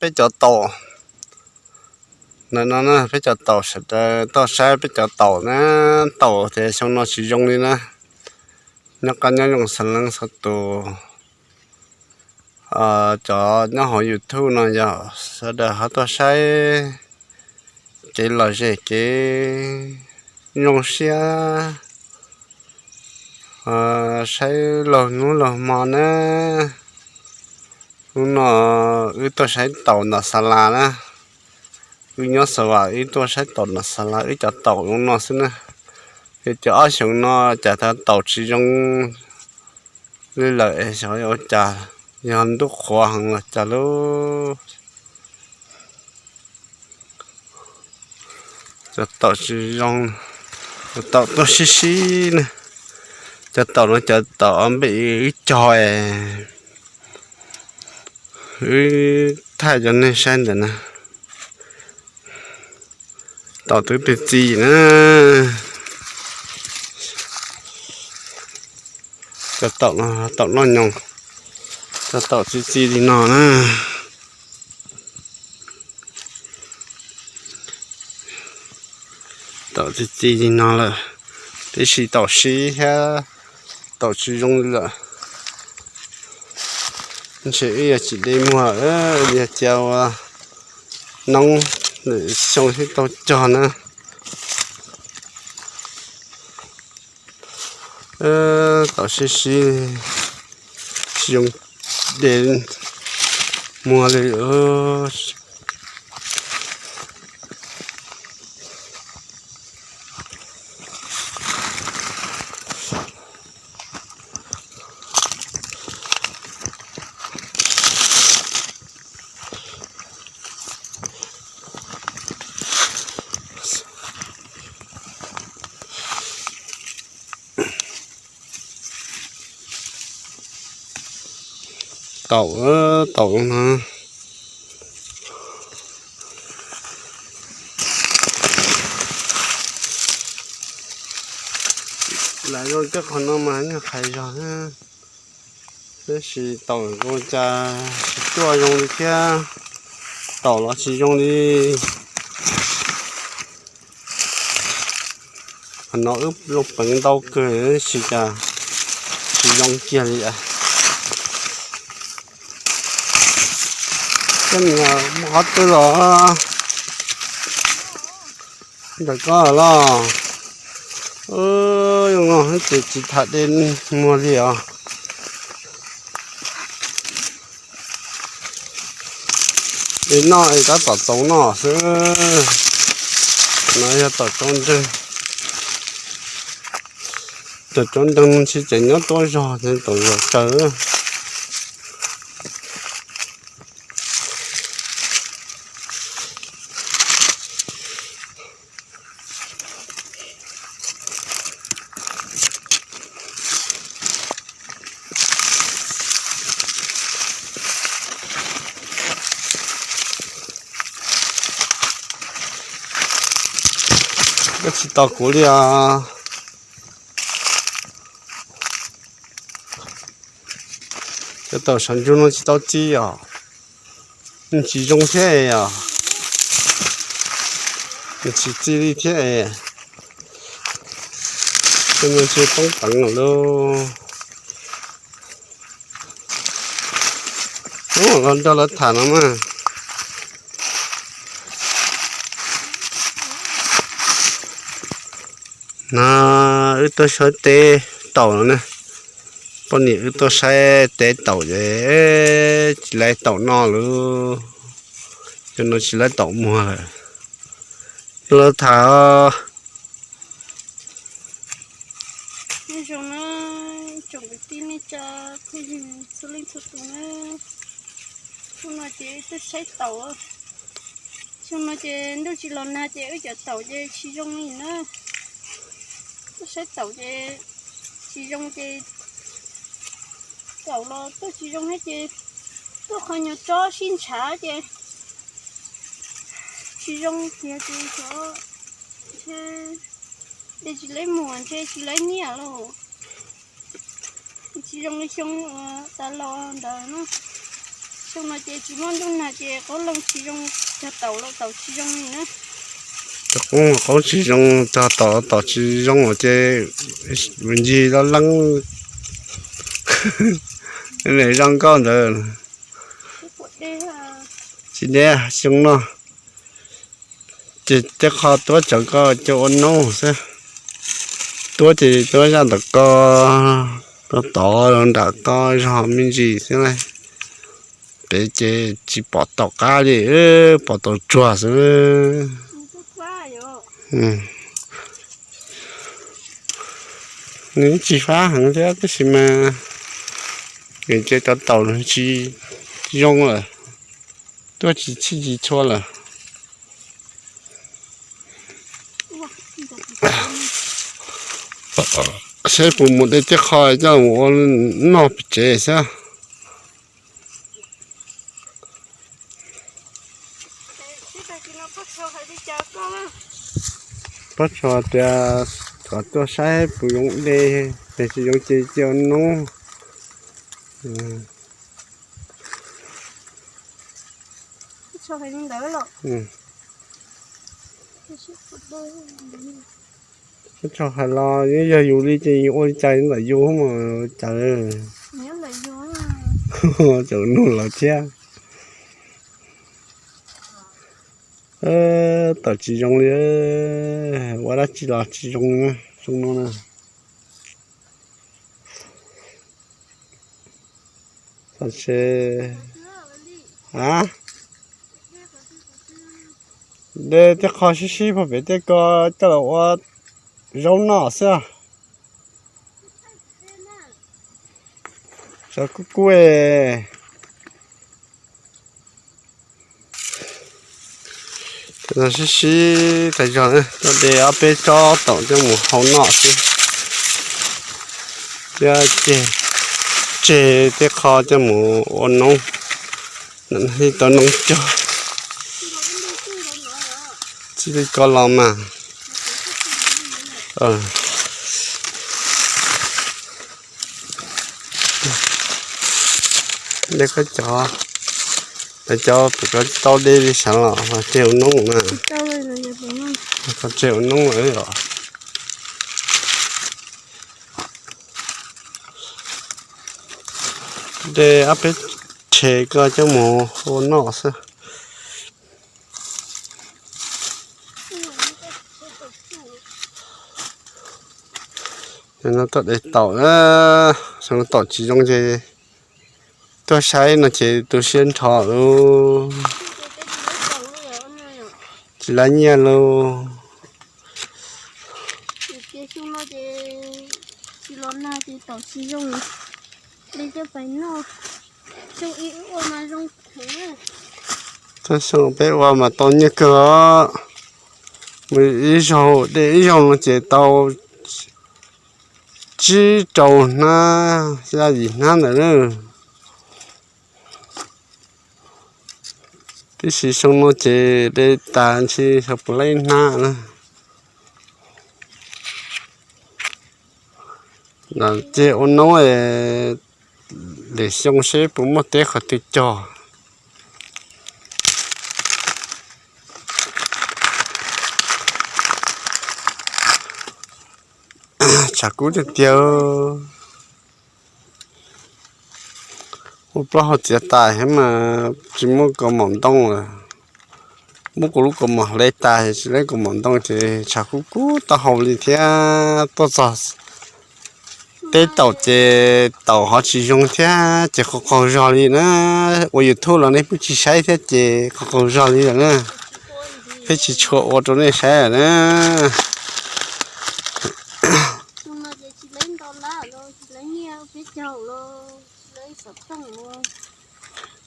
peb cov taum. Ntawm no na peb cov taum, sawv daws tuaj saib peb cov taum na. Taum ces xyoo no tsis zoo li na. Nyob qab nyob zoo xav leej xav tus, cov nyob hauv YouTube no yog sawv daws ho tuaj saib kev lom zem kev zoo siab, saib laug hnub laug hmo na. Hnub no wb tuaj saib taum ntawm Xalas na. Wb nyob Xalas wb tuaj saib taum ntawm Xalas, wb cov taum zoo no xwb na. Yog cov ob xyoos no cas taum tsis zoo li lawm es xyov ua cas, yog ntuj qhuav heev los cas lub. Cov taum tsis zoo, cov taum tuaj sib sib na. Cov taum no cov taum npem wb cog, wb thaij cov nej saib ntawm na. Taum twb txi txi na. Cov taum no taum noj nyoos, cov taum txi txi li no na. Taum txi txi li no lawm, tiam sis taum sib thiab taum tsis zoo li lawm. Ntshe wb yuav tsis de muag, yog cia ua noob lwm xyoo thiaj tau cog na. Taum sib sib, tsis zoo de muag li. Taum, taum no. Lam zoo coj qhov no mas nyuag qhais zog, tab sis taum zoo cas tsis tuaj zoo li thiab, taum los tsis zoo li. Qhov no wb lub peev ntau kawg tab sis cas tsis zoo kiag li. Koj niam, muaj qhov twg los ntawm koj los? Zoo no ces tsis tham de muag li os. De noj es tab tom txaus noj xwb. No yog tom tsob nreeg, tom tsob nreeg tsis tseem nyob tuaj zog tom zos tsawg. Koj tsis tos kuv li os. Cov taum saum ntsug no tsis tau txi os. Nws tsis zoo thiab os. Nws tsis txi li thiab es. Cov no tsis poob peev lawm lauj. Los nrog lawv tham no mas. No wb tuaj saib teb taum no na. Poj niam wb tuaj saib teb taum ces tsis laiv taum noj lawm. Cov no tsis laiv taum muag lawm. Los tham. Nyob zoo na, tsoom kwv tij neej tsa phooj ywg txhua leej txhua tus na. Hnub no ces wb tuaj saib taum. Xyoo no ces ntuj tsis los nag ces wb cov taum ces tsis zoo li na. Tuaj saib taum ces tsis zoo ces taum los tuaj tsis zoo thiab ces tuaj qhov nyuag tsob sib ntshav ces tsis zoo kiag ces xyov ntshe de tsis laiv muag ntshe tsis laiv nyiaj lauj. Tsis zoo li xyoo uas tas los ntawd na. Xyoo no ces tsis muaj ntuj nag ces qoob loo tsis zoo, cog taum los taum tsis zoo li na. Cog qoob, qoob tsis zoo, cog taum los taum tsis zoo ces ncig loj leeb, zoo nkauj ntawd. Tsis deb, xyoo no ces tej qho tuab tsawv ko ces ua noob xwb. Tuab ces tuab zaj ntawm ko, tod tod nram ko zog me ntsis xwb na. Pem ces tsis pom taum qab li, pom taum tsuag xwb. Nws tsis fab heev thiab tab sis mas nws ces cov taum tsis zoo lawm, tuaj tsis txhij tsis txhua lawm. Saib puas mus de tej qho coj mus ua noj pem tsev xwb. Pob tsuas tias kom tuaj saib puas zoo de, yog tsis zoo ces cia ua noob. Pob tsuas hais los yog yus li ces yus ua li cas ntawm yus mas cas, cov nug los thiab. Taum tsis zoo li, ua dab tsi los tsis zoo, zoo no na. De tej qho sib sib puag pem tej ko coj los ua zaub noj xwb. Sov kub kub, sib sib tas zog, tuaj de ob peb tsob taum coj mus hau noj xwb. Thiab ceg, tseg tej qho coj mus ua noob, tau noob cog. Txij li ko los mas. De koj cov, cov pem ko tsis tau de li sav los tseg ua noob na. Tseg ua noob os. De ob peb rhe ko coj mus ua noj xwb. No tuaj de taum, xyoo no taum tsis zoo ces tuaj saib no ces tu siab nrho lauj. Tsis laib nyiaj lauj. Txog xyoo peb ua mas tau nyiaj kawg os. Mus ib zaug de ib zaug no ces tau tsib rau hnab, xya yim hnab ntawd na. Tiam sis xyoo no ces de tas ntshis xyov puas laib hnab na. Ces ua noob lwm xyoo seb puas muaj teb qhov twg cog. Tshav kub tiag tiag. Ua plaub hau txiav tais thiab mas tsis muaj kaus mom ntoo lawm. Muab kuv lub kaus mom hle tas tsis laib kaus mom ntoo ces tshav kub kub taub hau li thiab. Tuaj txog teb taum ces taum ho tsis zoo thiab ces qaug qaug zog li na. Ua YouTube los nej pheej tsis saib thiab ces qaug qaug zog li lawm na. Pheej tsis tshua ua rau nej saib lawm na.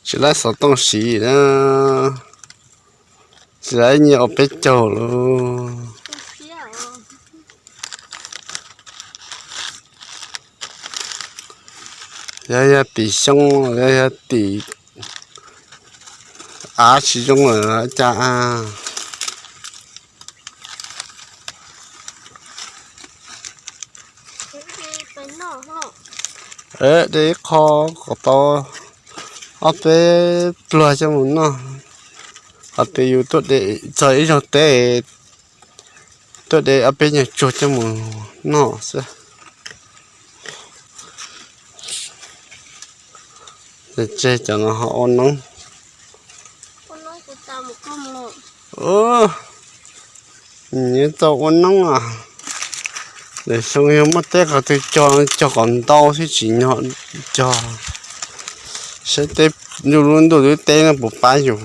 Tsis laib xov tooj siv na. Tsis laib nyiaj ua peb caug lauj. Yog yog tim xyoo, yog yog tim av tsis zoo lawm cas. De ib qho kom tau Ob peb pluag coj mus noj, ho tus yus tuaj de txog ib zaug teb, tuaj de ob peb nyuag tsuag coj mus noj xwb. Tseg cov no ho ua noob. Nyiam tau ua noob a. Lwm xyoo yog muaj teb qhov twg cog, cog kom ntau thiab tsim nyog cog. Saib teb, yus lub ntuj lub teb no puas pab yus.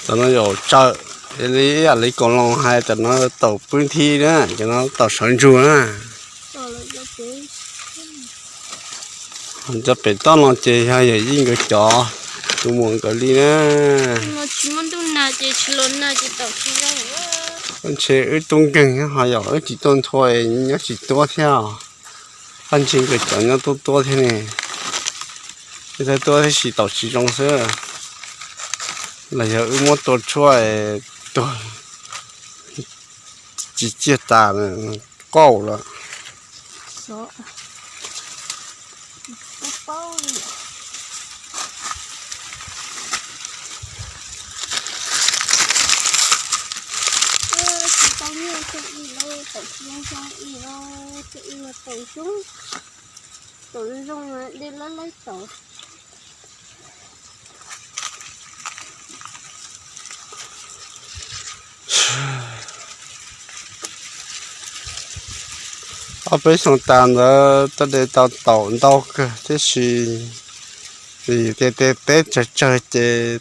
Tam no yog tsawm, li ib yam li koom loos hais, tam no taum pwb thi na, cov no taum sawv ntsug na. Cov pem toj no ces yog yawm yij nkawd cov, tus muam nkawd li na. Ntshe wb tub nkeeg ho yog wb tsis tuaj nthua, nyob tsis tuaj thiab. Paj ntse nkawd cov nyob tuaj tuaj thiab ne. Wb tuaj tuaj thiab sis taum tsis zoo xwb. Los yog wb muab tua tshuaj tuag tsis ciaj tas, qaum lawm. Tsis tau nyiaj xyoo ib los, taum tsis zoo xyoo ib los, xyoo ib los taum zoo, taum zoo zoo mas de lawv lawv taum. Ob peb xyoo tas ntawd tuaj de tau taum ntau kawg thiab sis, vim tias tej teb tsawg tsawg ces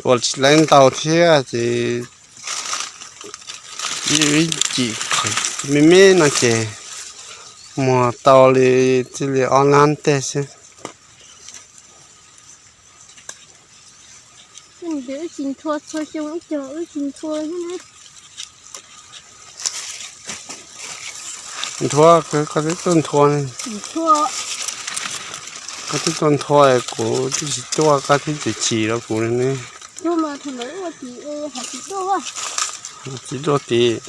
ua tsis laib ntau thiab ces ib cim me me no ces muag tau li txij li ob lab tej xwb. Wb tsis nthua txhua xyoo, wb cog wb tsis nthua. Nthua, koj twb tuaj nthua, koj twb tuaj nthua, kuv twb tsis tuaj, koj twb tsis chim rau kuv li ne. Tsis tuaj tid.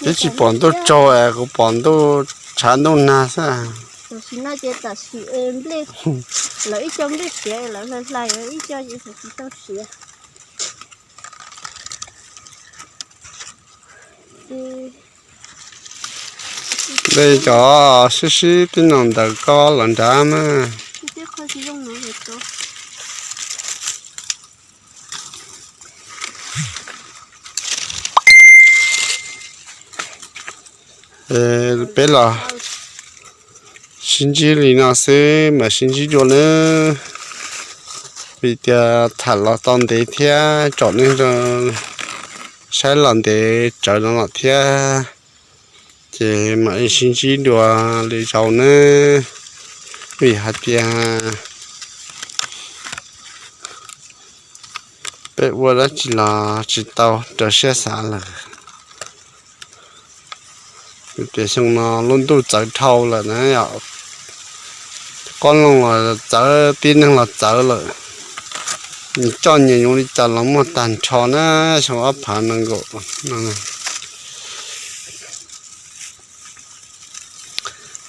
Twb tsis pom ntuj tsaug es kuv pom ntuj tshav ntuj nag xwb. Tam sim no ces tam sim es nplej, lawv ib co nplej siav lawv hlais hlais, ib co ces tsis tau siav. Npe cov sib sib tib no ntawm koj los nrad mas. Peb los sib ntsib li no xwb mas sib ntsib dua nawb. Vim tias tham los tau ntev thiab tsom neeg saib los ntev tsawv no los thiab, ces mam li sib ntsib dua lwm zaus nawb. Vim hais tias peb ua dab tsi los tsis tau raws siab xav lawm. Tias xyoo no lub ntuj txawv dhau lawm na yom, qoob loo los txawv, tib neeg los txawv lawm. Nws coj nyias yoov li cas los muaj tag nrho na, xyoo ob phav nees nkaum no.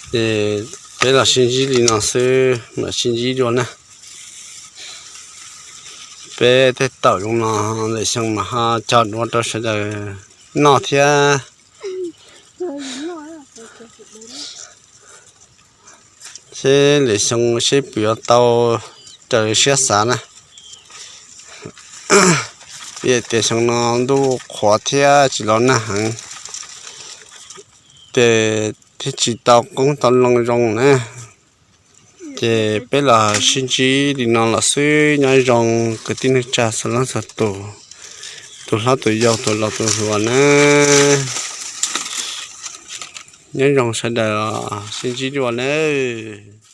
Ces peb los sib ntsib li no xwb, mam sib ntsib dua na. Peb tej taum zoo no lwm xyoo mas ho cog dua rau sawv daws noj thiab. Seb lwm xyoo seb puas yuav tau raws siab xav na. Vim tias xyoo no ntuj qhuav thiab tsis los nag heev, ces thiaj tsis tau qoob tau loo zoo na. Ces peb los sib ntsib li no los xwb, nyob zoo kwv tij neej tsa txhua leej txhua tus, tus hlob tus yau tus laus tus hluas nawb. Nyob zoo sawv daws, sib ntsib dua nawb.